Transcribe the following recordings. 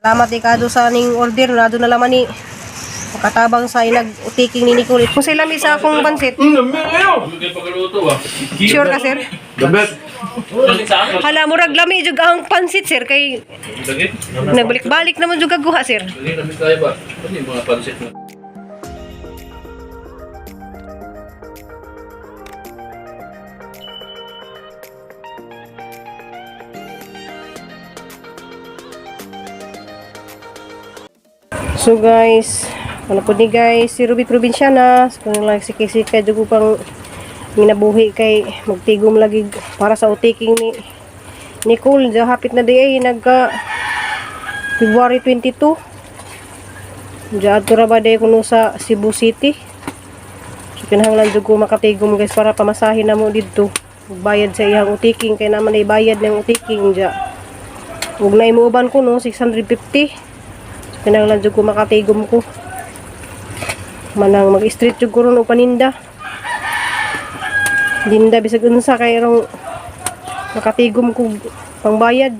Salamat ikado sa ning order na na laman ni makatabang sa inag utiking ni Nicole. Kung sila mi sa akong pansit. Hindi pagkaluto ah. Sure ka, sir? The best. Hala, murag lami jud ang pansit, sir, kay Dagit. nagbalik-balik naman jud guha, sir. Dagit namin tayo ba? Ano yung mga pansit na? So guys, ano po ni guys, si Ruby Provinciana, so, kung lang sikay-sikay jud ko pang minabuhi kay magtigom lagi para sa utiking ni Nicole. Diya hapit na di ay nagka February 22. Diya adto ra ba day kuno sa Cebu City. So kinahanglan jud ko makatigom guys para pamasahin na mo didto. Bayad sa iyang utiking kay naman ay bayad ng utiking diya. Ug na imuuban ko no 650. So kinahanglan jud ko makatigom ko. Manang mag-street jud ko ron og paninda. Dinda bisag unsa kay rong makatigom ko pangbayad.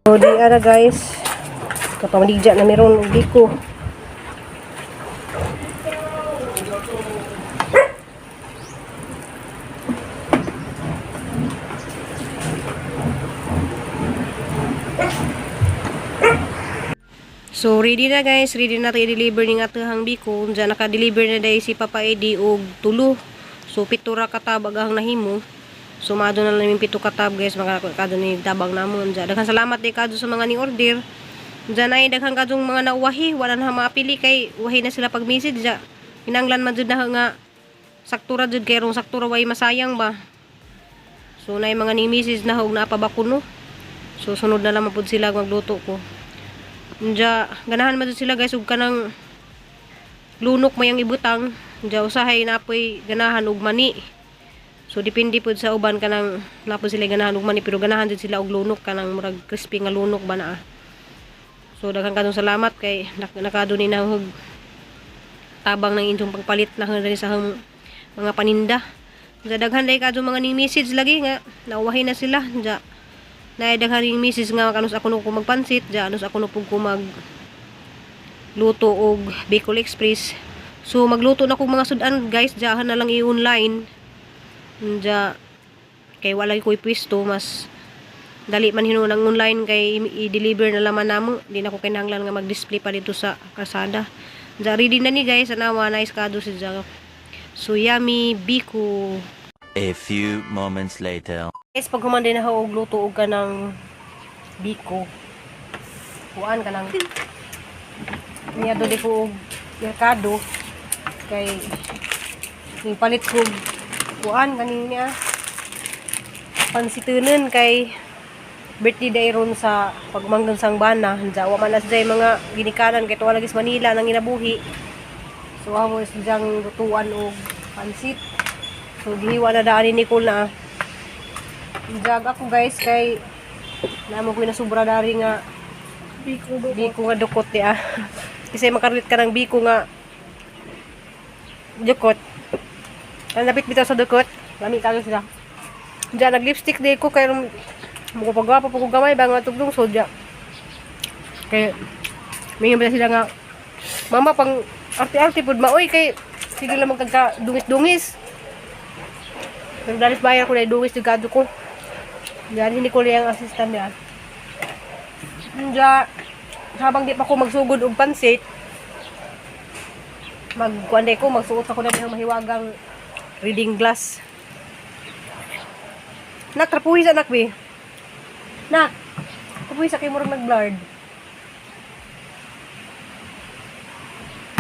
So di ara guys, kapamaligya na meron og biko. So ready na guys, ready na to i-deliver ning atahang biko. Diyan naka-deliver na dahil si Papa Eddie og tulo. So 7 ra ka tab ang nahimo. So maado na lang yung 7 ka tab guys, makakado ni tabang namon diyan. Daghang salamat di kadto sa mga ning order. Diyan ay daghang kadtong mga nauwahi, wala na maapili kay uwahi na sila pag message diyan. Kinanglan man jud na nga saktura jud kay rong saktura way masayang ba. So na mga ning message na og naa pa ba kuno. So sunod na lang pud sila magluto ko. Nja, ganahan man jud sila guys og kanang lunok mayang ibutang. Nja usahay napoy ganahan og mani. So depende pud sa uban kanang napo sila ganahan og mani pero ganahan jud sila og lunok kanang murag crispy nga lunok ba naa. So daghan kadtong salamat kay nakadto ni nahog tabang ng inyong pagpalit na dali sa ahong mga paninda. Nja daghan day kadto mga ning message lagi nga nauwahi na sila. Nja naay daghan ning message nga kanus ako no ko magpansit, ja anus ako no pug ko mag luto og Bicol Express. So magluto na kog mga sudan guys, diyahan na lang i-online. Diya kay wala ko'y pwesto, mas dali man hinuon ang online kay i-deliver na laman namo. Di na ko kinahanglan nga mag-display pa dito sa kalsada. Diya ready na ni guys, anawa nice kado si Jack. So yummy biko. A few moments later. Guys, pag human din na og luto og kanang biko. Kuan kanang niya do di ko og merkado kay ning palit ko og kuan kaning niya pansitunon kay birthday day ron sa pagmanggang sang bana. Diya wa man na siya mga ginikanan kay tuwa lagi sa Manila nang ginabuhi. So amo is diyang lutuan og pansit. So gihiwa na daan ni Nicole na. Jag ako guys kay namo ko nasubra dari nga Biko dukot. biko nga dukot ni ah. Kasi makarulit ka ng biko nga dukot. Ang lapit bitaw sa dukot. Lami kayo sila. Diyan nag-lipstick day ko kay muko pagwapo pa ko gamay ba nga tugdong so diya. Kay mingon ba sila nga mama pang arte-arte pud maoy kay sige lang magkagka dungis-dungis. Pero dalis bayar ko na dungis jud kadto ko. Diyan hindi ko lang ang assistant niya. Diya, habang di pa ko magsugod og pansit, magkuan ko, magsuot ako na ng mahiwagang reading glass. Nak, trapuhi sa anak, be. Nak, trapuhi sa kay murag nag-blurred.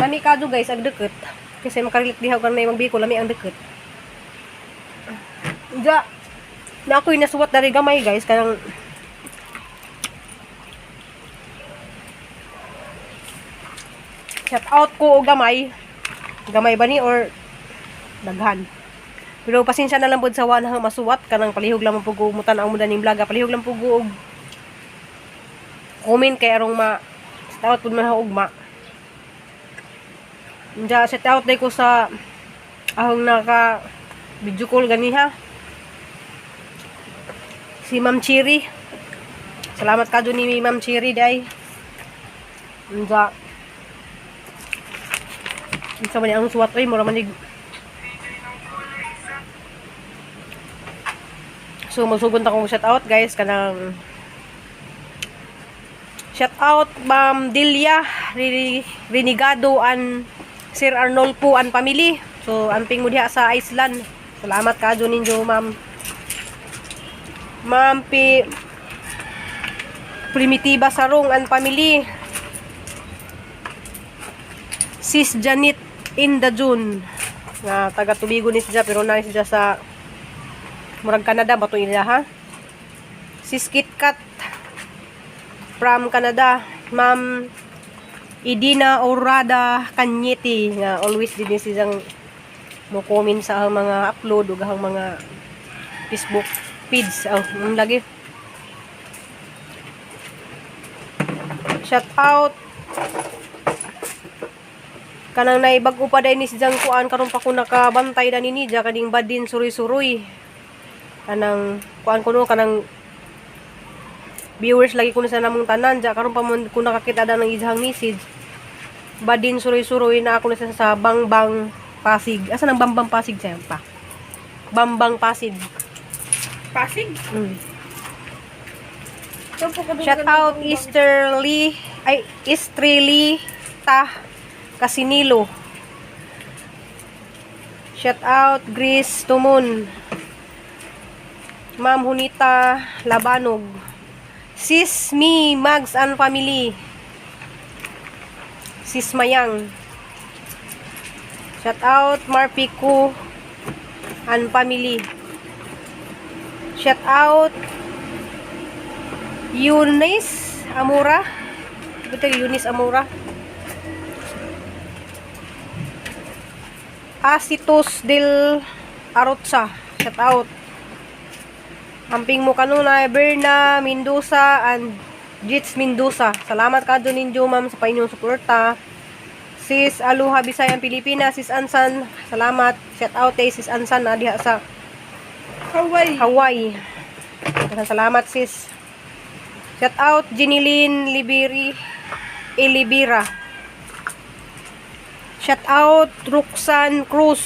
Lami kado guys, ang dukot. Kasi makarilit dihaw ka na yung magbiko, lami ang dukot. Diya, na ako'y nasuwat dari gamay guys, kanang shout out ko og gamay. Gamay ba ni or daghan. Pero pasensya na lang pod sa wa na masuwat kanang palihog lang man pud ko mutan-aw mo daning vlog, ah. Palihog lang pud ko og comment kay arong ma shout out pud man ako ugma. Diya shout out day ko sa ahong naka Video call ganiha. Si Ma'am Chiri. Salamat ka ni Ma'am Chiri day. Unsa? Unsa man ang suwat oy, mura man nig. So magsugod na akong shout out, guys, kanang shout out Ma'am Delia Renegado and Sir Arnolfo and family. So amping mo diha sa Iceland. Salamat kaadyo ninyo, ma'am. Ma'am P Primitiva Sarong and family. Sis Janet in the June nga taga Tubigo ni siya pero na siya sa murag Canada ba to ila ha. Sis Kitkat from Canada, Ma'am Idina Orada Kanyeti nga always din ni siyang mo comment sa ang mga upload ug ang mga Facebook feeds. Oh, lagi. Shout out kanang naibag-o pa dahil ni si Jang kuan karon pa ko nakabantay na ni Nidja kaning badin suroy-suroy kanang kuan ko no, kanang viewers lagi ko na sa namong tanan ja karon pa man ko nakakita da ng isang message. Badin suroy-suroy na ako na sa Bangbang Pasig. Asa nang Bambang Pasig siya pa? Bambang Pasig. Pasig. Shout out Easterly ay Easterly Ta Casinilo. Shout out Grace Tumon. Ma'am Junita Labanog. Sis Me Mags and Family. Sis Mayang. Shout out Marpico and Family. Shout out Eunice Amura. Ito Eunice Amura. Asitos del Arotsa. Shout out. Amping mo kanunay, Berna Mendoza and Jits Mendoza. Salamat ka doon ninyo, ma'am, sa inyong suporta. Sis Aluha Bisayan Pilipinas, Sis Ansan, salamat. Shout out kay Sis Ansan na diha sa Hawaii. Hawaii. Daghang salamat, sis. Shout out Jinilyn Libiri Elibira. Shout out Roxanne Cruz.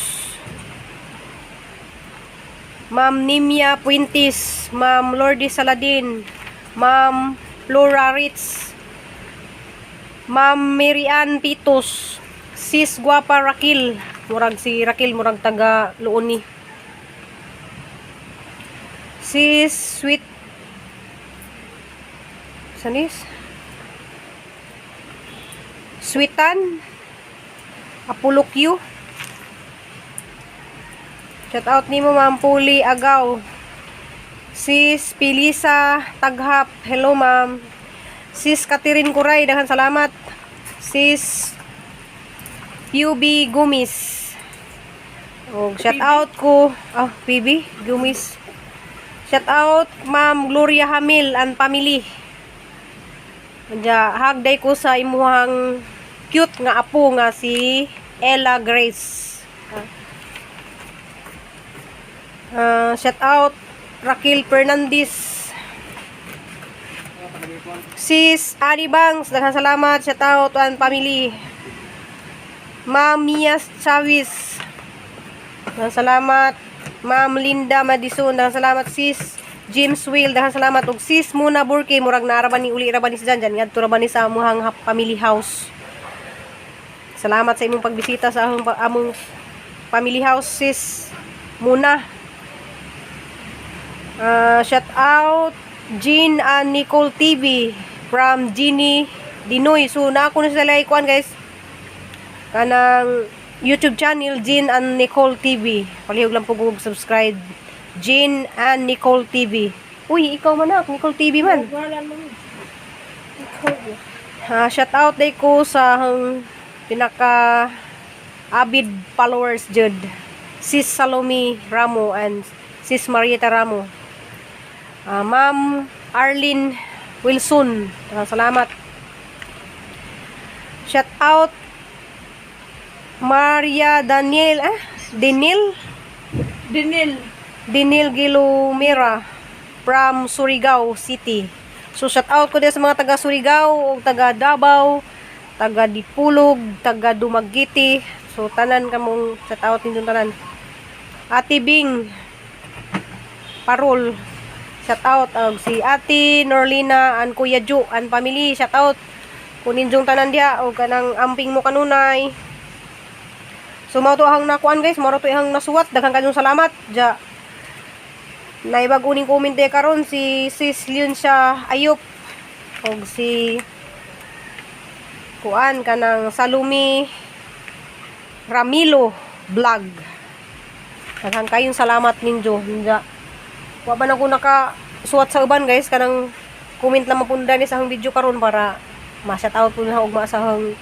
Ma'am Nimia Puintis, Ma'am Lourdes Saladin, Ma'am Flora Ritz, Ma'am Mary Ann Pitos, Sis Guapa Rakil, murag si Rakil, murag taga Luoni. Sis Sweet Sanis? Sweetan Apollo Q. Shout out nimo, Ma'am Puli Agaw. Sis Pilisa Taghap. Hello, ma'am. Sis Catherine Kuray, daghan salamat. Sis UB Gumis. Og shout out ko, ah, PB Gumis. Shout out Ma'am Gloria Hamil and family. Anja hagday ko sa imuhang cute nga apo nga si Ella Grace. Ah, shout out Raquel Fernandez. Sis Ari Bangs, daghang salamat. Shout out and family. Ma'am Mia Chavez. Daghang salamat. Ma'am Linda Madison, daghang salamat, sis. James Will, daghang salamat ug sis Muna Burke, murag naara ba ni uli ra ba ni si Jan ngadto ra ba ni sa amuhang family house. Salamat sa imong pagbisita sa among family house, sis Muna. Ah, shout out Jean and Nicole TV from Jeannie Dinoy. So na ako na sila ikuan, guys. Kanang YouTube channel Jean and Nicole TV. Palihog lang po kung subscribe. Jean and Nicole TV. Uy, ikaw man ak, Nicole TV man. Wala mo. Ikaw. Ha, shout out day ko sa pinaka avid followers jud. Sis Salome Ramo and Sis Marieta Ramo. Ah, Ma'am Arlene Wilson. Daghang salamat. Shout out Maria Daniel, ah, Daniel. Dinil. Dinil Gilomera from Surigao City. So shout out ko din sa mga taga Surigao, ug taga Davao, taga Dipulog, taga Dumaguete. So tanan kamong shout out ninyong tanan. Ate Bing Parol, shout out og si Ate Norlina and Kuya Ju and family, shout out kun ninyong tanan diha og kanang amping mo kanunay. So mao to ang nakuan, guys, mao to ang nasuwat. Daghang kayong salamat. Ja. Naibag uning comment day karon si Sis Leon siya Ayop og si kuan kanang Salumi Ramilo Vlog. Daghang kayong salamat ninyo. Ja. Wa ba na ko naka suwat sa uban, guys, kanang comment lang mapunda ni sa akong video karon para ma-shout out po na og maasahang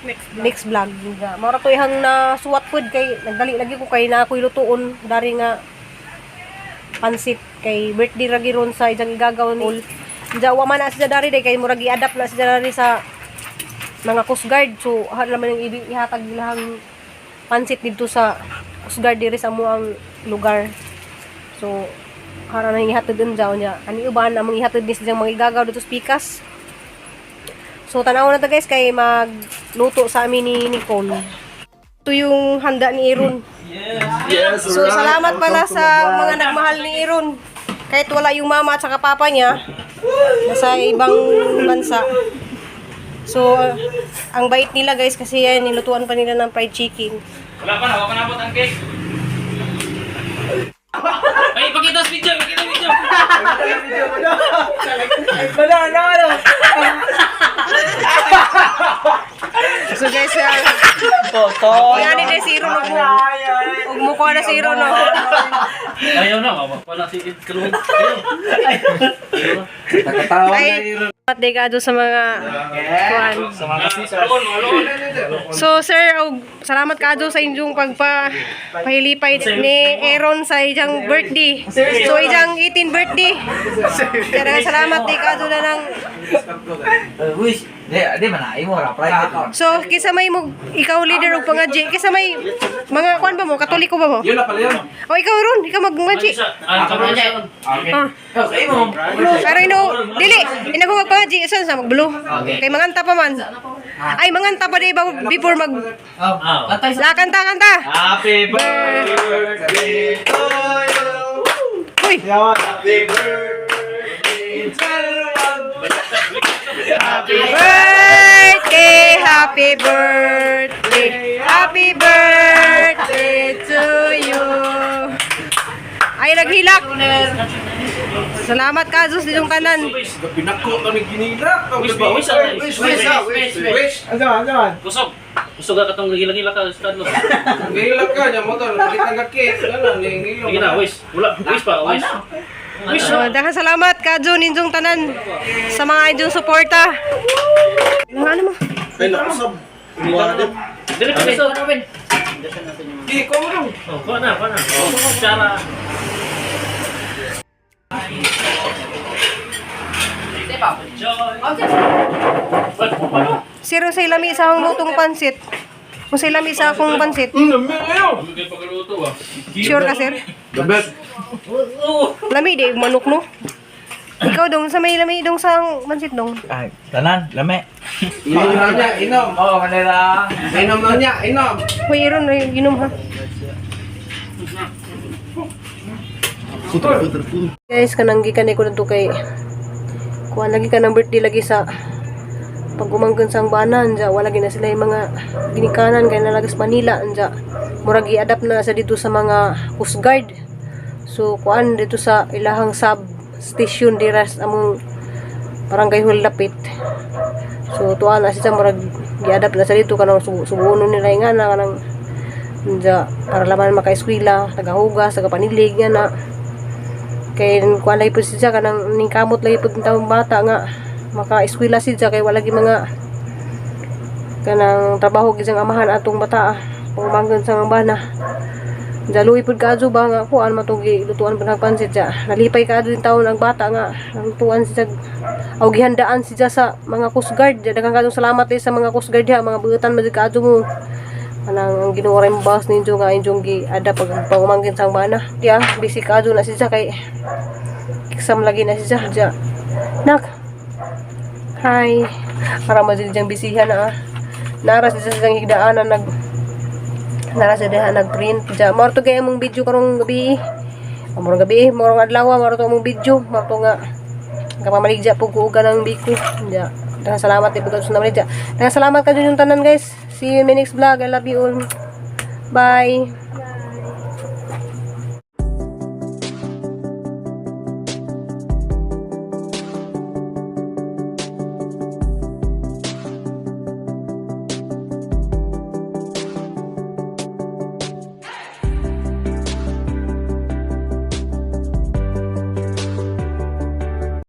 Next vlog. next vlog. Nga. Mao ra to ihang nasuwat food kay nagdali lagi ko kay na ako'y lutuon dari nga pansit kay birthday ra giron sa ijang igagaw ni. Diya wa man na siya dari day kay murag i-adapt na siya dari sa mga Coast Guard. So ha naman ang ibig ihatag ilahang pansit dito sa Coast Guard diri sa amuang lugar. So hara na ihatod din diya niya. Ani uban among ihatod ni siyang mga igagaw dito sa pikas. So, tanaw na to, guys, kay magluto sa amin ni Nicole. Ito yung handa ni Aaron. Yes, So, salamat pala sa mga nagmahal ni Aaron. Kahit wala yung mama at saka papa niya, nasa ibang bansa. So, ang bait nila, guys, kasi yan, nilutuan pa nila ng fried chicken. Wala pa na, wala pa nabot ang cake. Ay, pakita sa video, pakita sa video. So guys, yan ni si Aaron, ug mo na si Aaron, no. Ayaw na, wala si Kalung. Ayaw. Ay, salamat day ka sa mga kuan. Sa mga alon, alon. So sir, og salamat kaadto sa inyong pagpa pahilipay ni Aaron sa iyang birthday. So iyang 18 birthday. Kaya salamat di kaadto na ng Wish, di, di man na, imo ra, private. So kisa may mo ikaw leader og pangadji, kisa may mga kuan ba mo, Katoliko ba mo? Yun na pala yun. O ikaw ron, ikaw magmangadji. Ah, kamay siya. Ah. Oh, sa imo. Pero ino dili, inago magpangadji isan sa magblo. Kay manganta pa man. Ay, manganta pa di ba before mag Oh, Ah. kantay sa La, kanta kanta. Happy birthday to you. Uy, Happy birthday to you. Happy birthday, happy birthday, happy birthday to you. Ay, naghilak. Salamat ka, Zeus, diyong tanan. Pinako kami ginila. Wish ba? Wish, ah, Wish, wish, wish, wish. Kusog. Kusog ka katong gila-gila ka, Carlos. Gilak ka niya mo to. Nakita nga cake. Ano, nangingilok. Sige na, wish. Wala, wish pa, wish. Wish. So, daghang salamat ka, Jun, ninyong tanan sa mga inyong suporta. Ano ano mo? Ay, nakusab. Dili pa gusto. Di, ko mo dong. Oh, kuha na, kuha na. Oh, kutsara. Joy. Ba't po pa? Siro sa ilami sa akong lutong pansit. Kung sa ilami sa akong pansit. Dami kayo. Kami kayo pagluto ah. Sure ka, sir? The best. Lami, di, manok, no? Ikaw dong, sa may lami dong sa pansit dong. Ay, tanan, lame. Inom na niya, inom. Oh, kanila. Inom na niya, inom. Hoy, Aaron, ay, inom ha. Guys, kanang gikan ko nadto kay kuan lagi ka ng birthday lagi sa pag umangkon sa ang bana anja wala gina sila yung mga ginikanan kay nalagas Manila anja murag i-adapt na sa dito sa mga Coast Guard. So kuan dito sa ilahang sub station dira sa among barangay Hulapit. So tuwa na siya, murag gi-adapt na sa dito kanang subuonon nila yung nga na kanang anja para laman makaeskwela, tagahugas, tagapanilig nga na kay kuan lagi pud siya kanang ningkamot lagi pud ang taong bata nga maka-eskwela siya kay wala gi mga kanang trabaho gid siyang amahan atong bata pangumanggon sa mga bana. Jaluy pud kaadto ba nga kuan matugi lutuan pud ang pansit siya. Nalipay kaadto yung taon ang bata nga lutuan siya aw gihandaan siya sa mga Coast Guard. Daghang kaadto salamat eh sa mga Coast Guard diha, mga buutan man jud kaadto mo. Anang ang Ginoo ra yung boss ninyo nga inyong gi-ada pag pagumangkin sang bana. Diya, busy ka na siya kay exam lagi na siya. Diya. Nak. Hi. Para madili diyang bisihan na ah. Nara siya sa siyang higdaan na nag nara siya diha nag-print. Diya, mao to gay among video karong gabi. Among gabi, morong adlaw, mao to among video. Mao to nga kapamaligya po ko og ng biko. Diya. Daghang salamat eh, sa namaligya. Daghang salamat kayo yung tanan, guys. See you in my next vlog. I love you all. Bye.